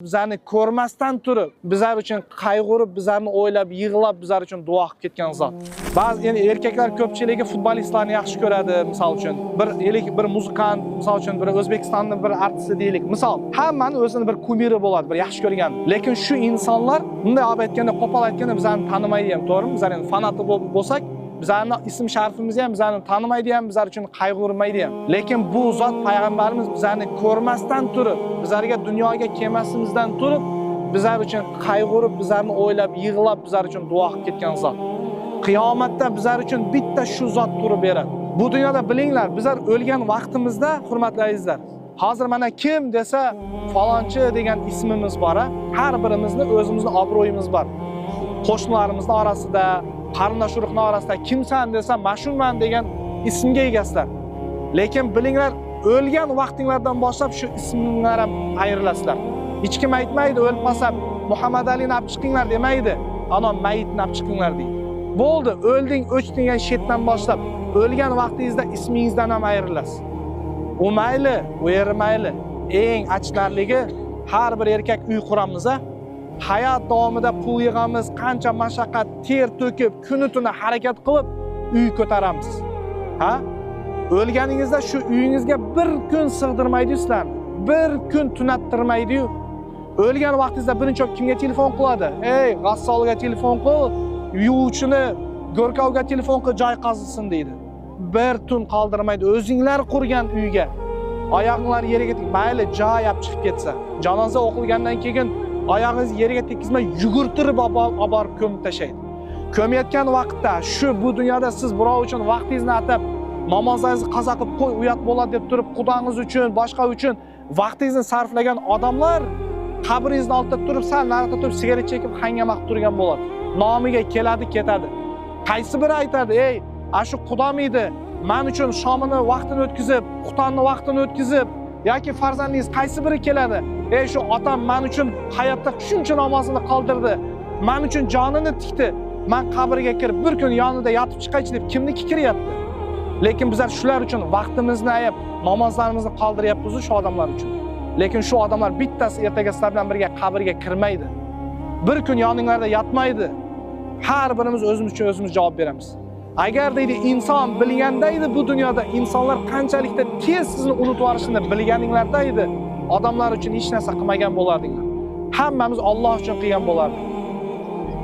Bizlarni ko'rmasdan turib, bizlar uchun qayg'urib, bizlarni o'ylab, yig'lab, bizlar uchun duo qilib ketgan zot. Ba'zi endi erkaklar ko'pchiligi futbolistlarni yaxshi ko'radi, misol uchun. Bir ellik bir muzikant, misol uchun bir O'zbekistonning bir artisti deylik. Misol, hammani o'zini bir kumiri bo'ladi, bir yaxshi ko'rgan. Lekin shu insonlar bunday olib aytganda, qo'pol aytganda bizlarni tanimaydi ham, to'g'rimi? Bizlar endi fanati bo'lsak, bizlarni ism sharifimizni ham bizlarni tanimaydi ham, bizlar uchun qayg'urmaydi ham. Lekin bu zot payg'ambarimiz bizlarni ko'rmasdan turib, bizlarga dunyoga kelmasimizdan turib, bizlar uchun qayg'urib, bizlarni o'ylab, yig'lab, bizlar uchun duo qilib ketgan zot. Qiyomatda bizlar uchun bitta shu zot turib beradi. Bu dunyoda bilinglar, bizlar o'lgan vaqtimizda, hurmatli azizlar, hozir mana kim desa falonchi degan ismimiz bor, a? Har birimizni o'zimizni obro'yimiz bor. Qo'shnilarimizni orasida, qarindosh urug'ning orasida kimsan desa mashhurman degan ismga egasizlar. Lekin bilinglar, o'lgan vaqtinglardan boshlab shu ismlar ham ayrilasizlar. Hech kim aytmaydi, o'lib qolsam Muhammad Alini olib chiqinglar demaydi. Ana mayitni olib chiqinglar deydi. Bo'ldi, o'lding, o'chding degan shetdan boshlab o'lgan vaqtingizda ismingizdan ham ayrilasiz. U mayli, u yeri mayli. Eng achinarligi, har bir erkak uy quramiz, a? Hayot davomida pul yig'amiz, qancha mashaqqat, ter to'kib, kuni tuni harakat qilib uy ko'taramiz. Ha? O'lganingizda shu uyingizga bir kun sig'dirmaydi sizlarni. Bir kun tunattirmaydi-yu. O'lgan vaqtingizda birinchi bo'lib kimga telefon qiladi? Ey, g'assolga telefon qil, yuvuvchini go'rkovga telefon qil, joy qazilsin deydi. Bir tun qoldirmaydi o'zinglar qurgan uyga. Oyog'inglar yerga mayli joy olib chiqib ketsa. Janoza o'qilgandan keyin oyog'ingizni yerga tekkizmay yugurtirib olib borib ko'mib tashlaydi. Ko'mayotgan vaqtda shu bu dunyoda siz birov uchun vaqtingizni atab, namozlaringizni qazo qilib qo'y, uyat bo'ladi deb turib, xudoingiz uchun, boshqa uchun vaqtingizni sarflagan odamlar qabringizni oldida turib, sal narida turib sigaret chekib hangama qilib turgan bo'ladi. Nomiga keladi, ketadi. Qaysi biri aytadi, ey, ana shu xudom edi, men uchun shomini vaqtini o'tkazib, xutonni vaqtini o'tkazib, yoki farzandingiz qaysi biri keladi? Ey, shu otam men uchun hayotda shuncha namozini qoldirdi, men uchun jonini tikdi, men qabrga kirib bir kun yonida yotib chiqaychi deb kimniki kiryapti? Lekin bizlar shular uchun vaqtimizni ayab, namozlarimizni qoldiryapmiz shu odamlar uchun. Lekin shu odamlar bittasi ertaga sizlar bilan birga qabrga kirmaydi. Bir kun yoninglarda yotmaydi. Har birimiz o'zimiz uchun o'zimiz javob beramiz. Agar deydi inson bilganda edi bu dunyoda insonlar qanchalikda tez sizni unutib yuborishini bilganinglarda edi, odamlar uchun hech narsa qilmagan bo'lardinglar. Hammamiz Alloh uchun qilgan bo'lardik.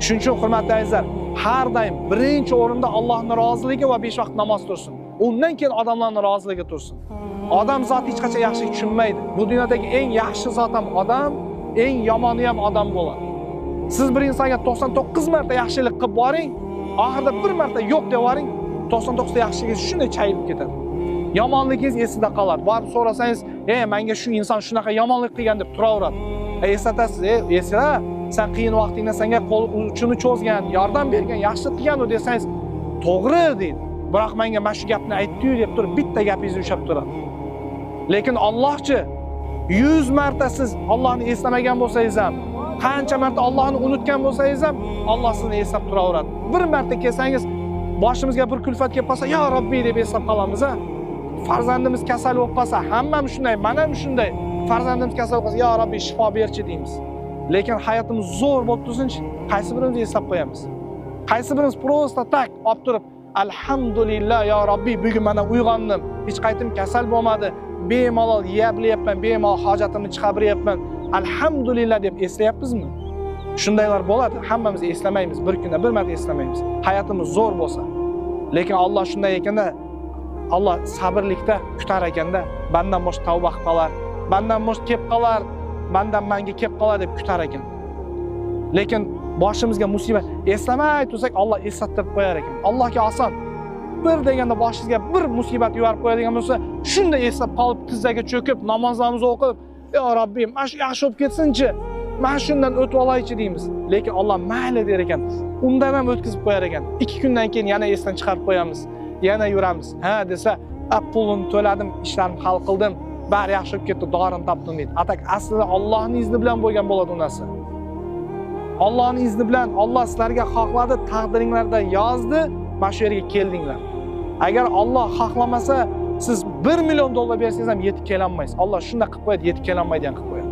Shuning uchun hurmatli azizlar, har doim birinchi o'rinda Allohning roziligi va 5 vaqt namoz tursin. Undan keyin odamlarning roziligi tursin. Odam zoti hech qachon yaxshi tushunmaydi. Bu dunyodagi eng yaxshi zot ham odam, eng yomoni ham odam bo'ladi. Siz bir insonga 99 marta yaxshilik qilib boring, oxirida bir marta yo'q deb boring, 99 ta yaxshiligingiz shunday chayilib ketadi. Yomonligingiz esida qoladi. Borib so'rasangiz, "Ey, menga shu inson shunaqa yomonlik qilgan" deb turaveradi. Eslatasiz, "Ey, esla, sen qiyin vaqtingda senga qo'l uchini cho'zgan, yordam bergan, yaxshilik qilgan u" desangiz, "To'g'ri" deydi. Biroq menga mana shu gapni aytdi-yu deb turib bitta gapingizni ushlab turadi. Lekin Allohchi 100 marta siz Allohni eslamagan bo'lsangiz ham, qancha marta Allohni unutgan bo'lsangiz ham, Alloh sizni eslab turaveradi. Bir marta kelsangiz, boshimizga bir kulfat kelib qolsa, "Ya Robbi" deb eslab qolamiz, a? Farzandimiz kasal bo'lib qolsa, hammamiz shunday, men ham shunday. Farzandimiz kasal bo'lsa, "Ya Robbi, shifo berchi" deymiz. Lekin hayotimiz zo'r bo'lib tursinchi, qaysi birimiz eslab qo'yamiz? Qaysi birimiz просто так olib turib, "Alhamdulillah, ya Robbi, bugun mana uyg'ondim, hech qaytim kasal bo'lmadi, bemalol yeyabilyapman, bemalol hojatimni chiqabiryapman, alhamdulillah" deb eslayapmizmi? Shundaylar bo'ladi, hammamiz eslamaymiz, bir kunda bir marta eslamaymiz. Hayotimiz zo'r bo'lsa. Lekin Alloh shunday ekanda, Alloh sabrlikda kutar ekanda, bandan bosh tavba qilib qolar, bandan bosh kelib qolar, bandan menga kelib qolar deb kutar ekan. Lekin boshimizga musibat eslamay tursak, Alloh eslattirib qo'yar ekan. Allohga oson. Bir deganda boshingizga bir musibat yuborib qo'yadigan bo'lsa, shunda eslab qolib, tizzaga cho'kib, namozlarimizni o'qib, "Ya Robbim, mana shu yaxshi bo'lib ketsinchi, mana shundan o'tib olaychi" deymiz. Lekin Alloh mayli der ekan, undan ham o'tkazib qo'yar ekan. 2 kundan keyin yana esdan chiqarib qo'yamiz, yana yuramiz. Ha desa, "A, pulini to'ladim, ishlarimni hal qildim, bari yaxshi bo'lib ketdi, dorini topdim" deydi. Atak aslida Allohning izni bilan bo'lgan bo'ladi u narsa. Allohning izni bilan Alloh sizlarga xohladi, taqdiringlarda yozdi, mana shu yerga keldinglar. Agar Alloh xohlamasa, siz 1 million dollar bersangiz ham yetib kela olmaysiz. Alloh shunday qilib qo'yadi, yetib kela olmaydigan qilib qo'yadi.